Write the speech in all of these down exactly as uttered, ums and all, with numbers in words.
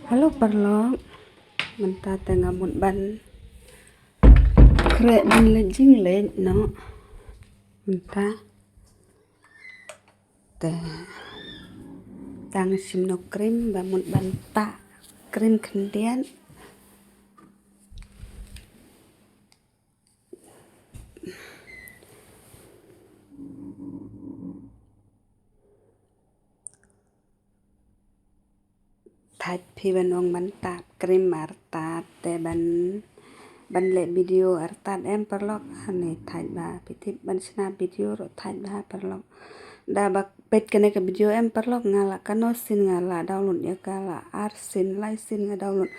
Hello paralok. Mynta te nga mut ban khreh ban leit jingleit noh. Mynta te tang shim noh cream ba mut ban tah cream khyndiat. Thait phi ban ong ban tap cream artat te ban, ban leh video artat em paralok. Ani thait ba phi tip ban shna video ruh thait ba paralok. Da ba peit kane ka video em paralok, nga la kano scene nga la download ïa ka, la ar scene lai scene nga download.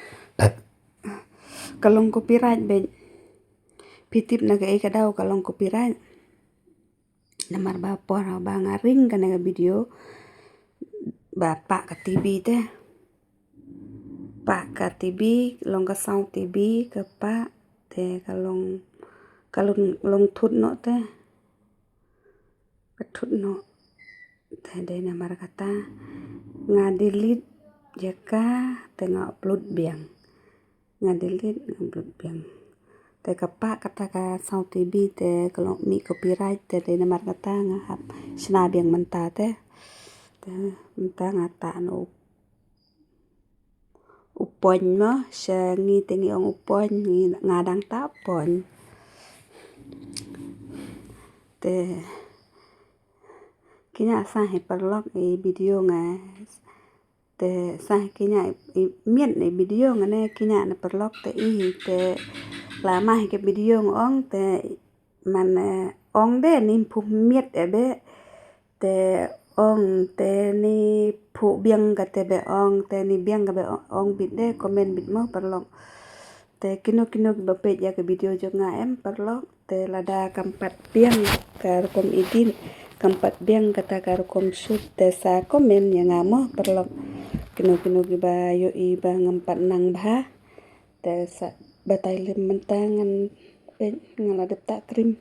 Ka long copyright beit. Phi tip na kaei ka daw ka long copyright? Namar ba por ba nga ring kane ka video ba pah ka TV te. Pah ka TV, long ka sound TV ka pah te ka long, ka long, long thut noh te. Ka thut noh. Te dei namar kata nga delete ïa ka te nga upload biang. Nga delete nga upload biang. Te ka pah kata ka sound TV te ka long mih copyright te dei namar kata nga hap shna biang mynta te. Te mynta nga tah noh u point mo, sha ngi te ngi ong u point, ngi nga dang tah point. Te kine sa hi paralok i video nga. Te sa kine i miet ne video nga ne kine na paralok te i te la ma hi ke video nga ong te man, eh, ong de ni phu miet e be te ong te ni phu biang ka te be ong te ni biang ka be ong bit de comment bit mo paralok. Te kino kino ki ba peit ïa ka video jong nga em paralok. Te lada kam pat biang ka rukom edit, kam pat biang kata ka rukom shoot te sa comment ïa nga mo paralok. Kino kino ki ba ïohi ba ngam pat nang bha te sa batai lem mynta ngan peit nga la dep tah cream.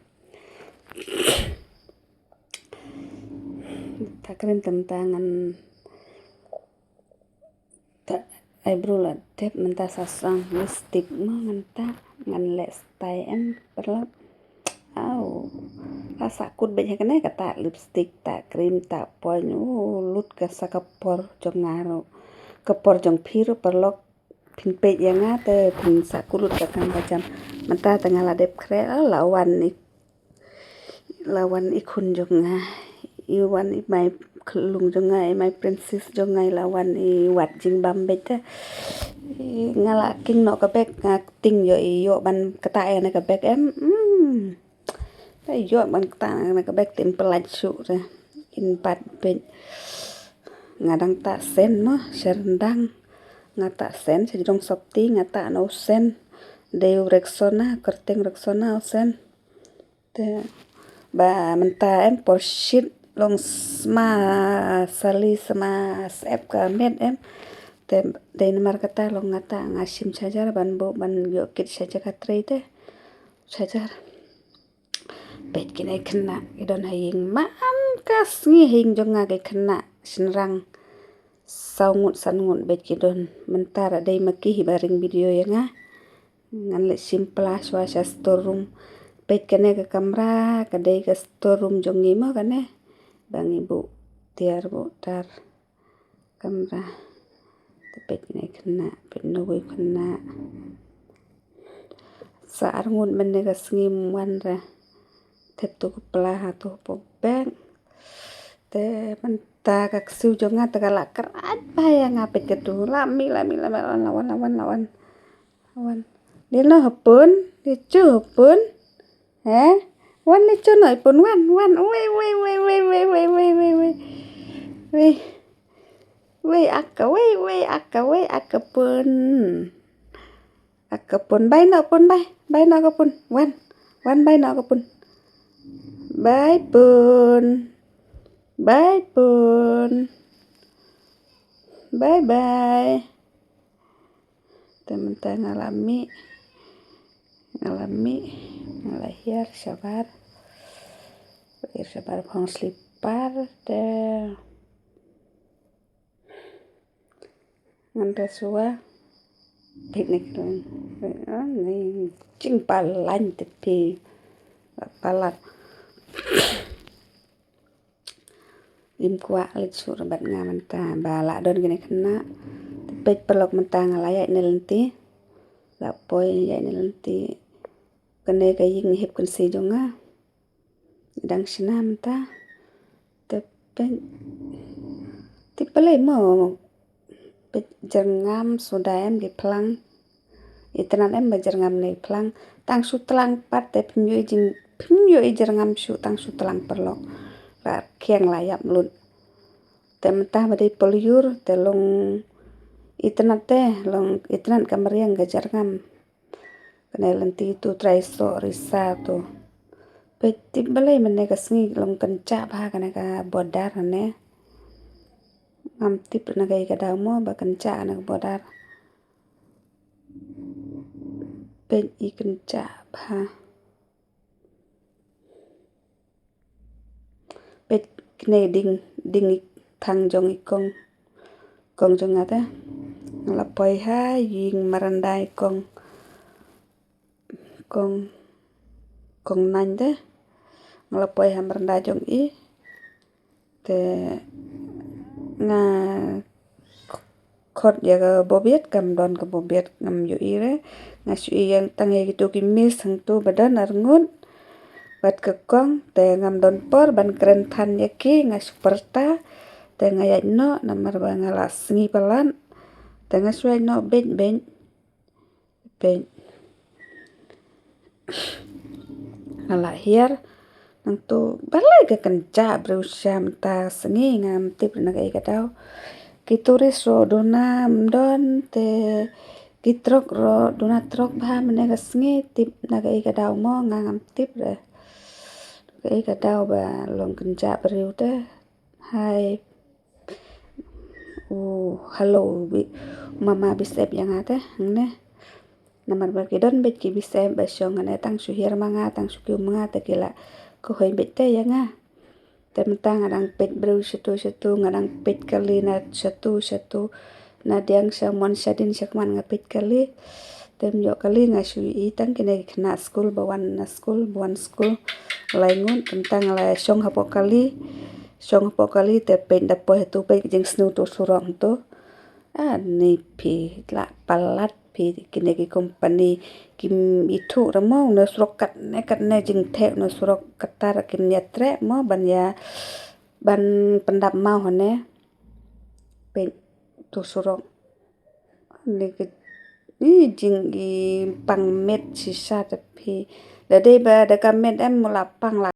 Tah cream te mynta ngan tah eyebrow la dep mynta sa sang lipstick mo ngan tah ngan leh style em paralok. Au. La sa kut beit ha kane ka tah lipstick tah cream tah point. U lut ka sa ka por jong nga ruh. Ka por jong phi ruh paralok. Phin peit ïa nga te phin sa kut lut ka kam ka jam. Mynta te nga la dep khreh la wan i la wan i khun jong nga, i wan i my khlung jong nga, i my princess jong nga, i la wan i wad jingbam beit te. Nga la king noh ka bek, nga ting ïoh i ïoh ban ktah ïa kane ka bek em. Hmm. Te ïoh ban ktah ïa kane ka bek te in pynlait shuh te in pat beit. Nga dang tah sen mo sha ryndang. Nga tah sen sha jrong sopti nga tah na u sen. Dei u Rexona, kyrteng Rexona u sen. Te ba mynta em por shit long sma sali sma sep ka met em. Te dei namar kata long nga tah nga shim charger ban buh ban ïoh kit charger ka trei te. Charger. Peit kine khynnah ki don ha ïing, man ka sngi ha ïing jong nga ki khynnah shynrang saw ngut san ngut beit ki don. Mynta da dei ma ki hi ba ring video ïa nga. Ngan leit shim pla shuwa sha store room. Peit kane ka kamra ka dei ka store room jong ngi mo kane. Ba ngi buh tiar buh tar. Kamra. Te peit kine khynnah, peit na wei khynnah. Sa ar ngut mynne ka sngi wan re. Thep tu ka pla ha tu po bek. Te mynta ka ksiu jong nga te ka la krat bha ïa nga peit ka tu. La mih, la mih, la mih, la wan, la wan, la wan, la wan. Wan. Dei no ha pun, dei chu ha pun. He? Wan dei chu no i pun wan, wan. Wei, wei, wei. Wei, wei, ak ka wei, wei, ak ka wei, ak ka pun. Ak ka pun, bai no pun, bai. Bai no ka pun. Wan. Wan bai no ka pun. Bai pun. Bai pun. Bye bye. Te mynta nga la mih. Nga la mih. Nga la hiar shabar. Hiar shabar phong slipar te. Ngan ta shuwa. Peit ne kren. Ah, ne jingpalaiñ te phi. La palat. Im kwah leit shuh bad nga mynta ba la don kine khynnah. Te peit paralok mynta nga la ïaid ne lynti. La poi ïaid ne lynti. Kane ka ïing hip kynsi jong nga. Dang shna mynta. Te peit. Te balei mo. Peit jyrngam suda em ki phlang. Itynnad em ba jyrngam ne phlang. Tang shu tlang pat te phim ïohi jing, phim ïohi jyrngam shuh tang shu tlang paralok. La khiang la ïap lut. Te mynta ba dei pohliew te long itynnad te, long itynnad ka mariang ka jyrngam. Kane lynti tu trai soh risa tu. Peit tip balei mynne ka sngi long kynjah bha kane ka border ne. Ngam tip na kaei ka daw mo ba kynjah kane ka border. Peit i kynjah bha. Peit kine ding, ding i thang jong i kong. Kong jong nga te. Nga la poi ha ïing maranda i kong. Kong, kong Naiñ te. Nga la poi ha maranda jong i. Te nga khot ïa ka bobiet, kam don ka bobiet, ngam ïohi re. Nga shu ïeng tang ïa kitu ki miss hangtu ba don arngut. Bad ka kong, te ngam don por ban kren than ïa ki, nga shu pyrta. Te nga ïaid noh, namar ba nga la sngi palat. Te nga shu ïaid noh beit beit. Peit. Nga la hiar. Nangtu balei ka kynjah briew sha mynta sngi ngam tip na kaei ka daw. Ki tourist ruh duna ym don te ki trok ruh duna trok bha mynne ka sngi tip na kaei ka daw mo nga ngam tip re. Kaei ka daw ba long kynjah briew te. Hai. U, hello, bi, mama Bishop ïa nga te, hangne. Namar ba ki don beit ki Bishop ba shong hangne tang shu hiar ma nga, tang shu kiew ma nga te ki la khuid beit te ïa nga. Te mynta nga dang peit briew shatu shatu, nga dang peit kali na shatu shatu. Na diang sha mon shadien sha khmat nga peit kali. Te ym ïoh kali nga shu i tang kine ki khynnah skul ba wan na skul, ba wan skul. Lai ngut, te mynta nga la shong hapoh kali. Shong hapoh kali te peit da poi hatu peit ka jingsniew tu surok hatu. Ah, ni phi la palat phi kine ki company kim ithuh re mo, une surok katne katne jingtheh, une surok kata re kim ïatreh mo ban ïa ban pyndap maw hangne. Peit tu surok. Ni ki, i jing i pang met shisha te phi. Da dei ba da ka met em mo la pang la